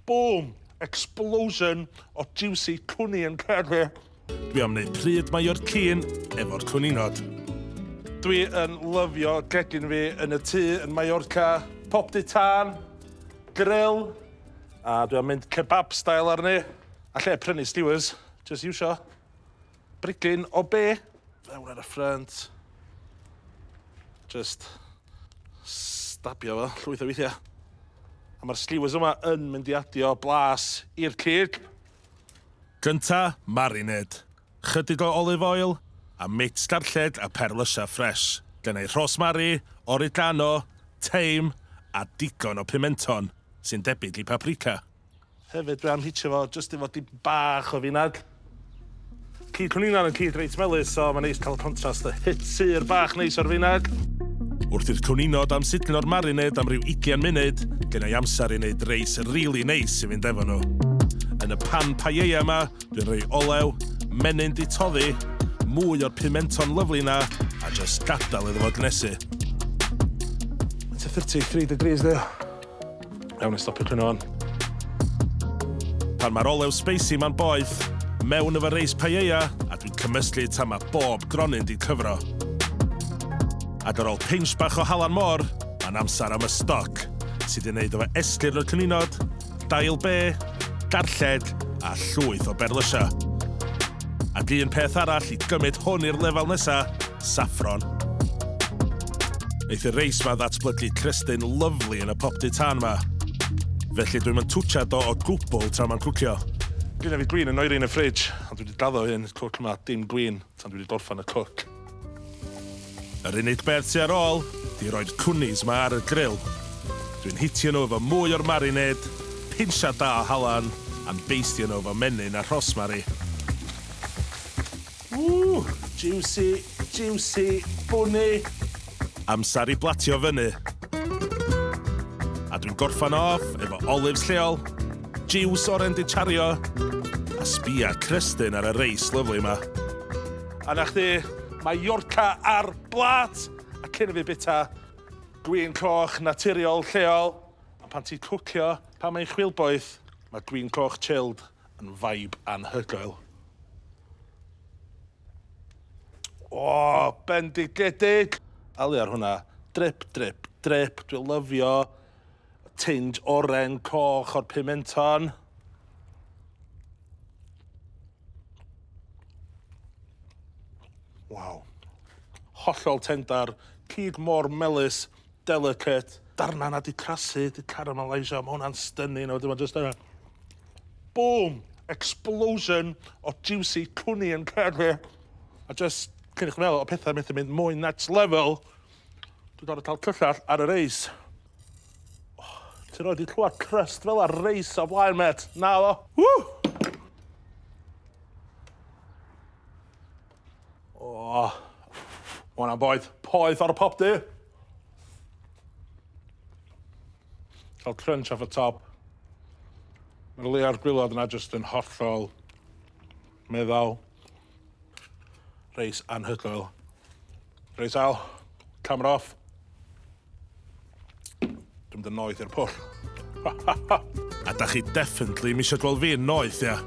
Boom! Explosion o juicy cwni yn cerddi. Dwi am wneud pryd Mallorquín efo'r cwninod. Dwi yn lyfio gegin fi yn y tŷ yn Mallorca. Popty tân, grill, a dwi am mynd kebab style arni. A lle prynu skewers, jyst iwsio brigyn o be. Fewn ar y ffrynt. Just stabio fo llwyth o weithiau. A mae'r skewers yma yn mynd i adio blas i'r cig. Gynta, marinade. Chydig o olive oil, a mix garlleg a perlysiau ffres. Gennai rhosmari, oregano, teim, a digon o pimenton, sy'n debyg i paprika. Hefyd dwi am hitio fo jyst efo dim bach o finag. Cig cwningan yn cig reit melys, so mae'n neis cael y contrast y hit sur bach neis o'r finag. Wrth i'r cwningod amsugno'r marinade am ryw ugian munud, genna i amser i wneud reis rili neis i fynd efo nhw. Yn y pan paella yma, dwi'n rhoi olew, menyn 'di toddi, mwy o'r pimenton lyfli 'na, a jyst gadael iddo fo gnesu. It's a 33 degrees there. Iawn, i stopio cwyno wan. Pan mae'r olew spicy ma'n boeth, mewn efo reis paella, a dwi'n cymysgu tan mae bob gronyn 'di cyfro. Ac ar ôl pinch bach o halan môr, mae'n amser am y stoc, sydd 'di wneud efo esgyrn o'r cwninod, dail be, garlleg a llwyth o berlysiau. Ac un peth arall i gymryd hwn i'r lefel nesa, saffron. Neith y reis 'ma ddatblygu crystyn lyfli yn y popty tân 'ma. Felly dwi'm yn twtsiad o o gwbl tra ma'n cwcio. Gynna fi gwin yn oeri yn y fridge, ond dwi 'di gaddo hyn, cwc 'ma, dim gwin tan dwi 'di gorffan y cwc. Yr unig beth sy ar ôl 'di roi'r cwnis 'ma ar y grill. Dwi'n hitio nhw efo mwy o'r marinade, pinsiad da o halan, a'n beistio nhw efo menyn a rhosmari. Ww! Juicy, juicy, bwni! Amser i blatio fyny. A dwi'n gorffan off efo olives lleol, jiws oren 'di chario, a sbia crystyn ar y reis lyfli 'ma. A 'na chdi, Mallorca ar blat! A cyn i fi bita, gwin coch naturiol lleol, a pan ti'n cwcio, pan mae'n chwilboeth, mae gwin coch chilled yn vibe anhygoel. O, bendigedig! Alu ar hwnna. Drip, drip, drip. Dwi'n lyfio tinge oren coch o'r pimenton. Waw. Hollol tendar, cig mor melys, delicate. Darna 'na 'di crasu, 'di caramelisio, ma' hwnna'n stunning a wedyn ma' jyst yna. Boom! Explosion o juicy cwni yn cerddi. A jyst cyn i chdi meddwl o pethau methu mynd mwy next level, dwi'n gorfod cael cyllell ar y reis. Oh, ti roed i clywed crust fel ar reis o blaen, met. Na fo. Woo! Oh, ma' hwnna'n boeth. Poeth ar y popty. Cael crunch off y top. Mae'r leia'r gwylod yna jyst yn hollol meddal. Reis anhygoel. Reis Al, camera off. Dwi'n mynd yn noeth i'r pwll. A da chi definitely 'm isio gweld fi'n noeth, ia?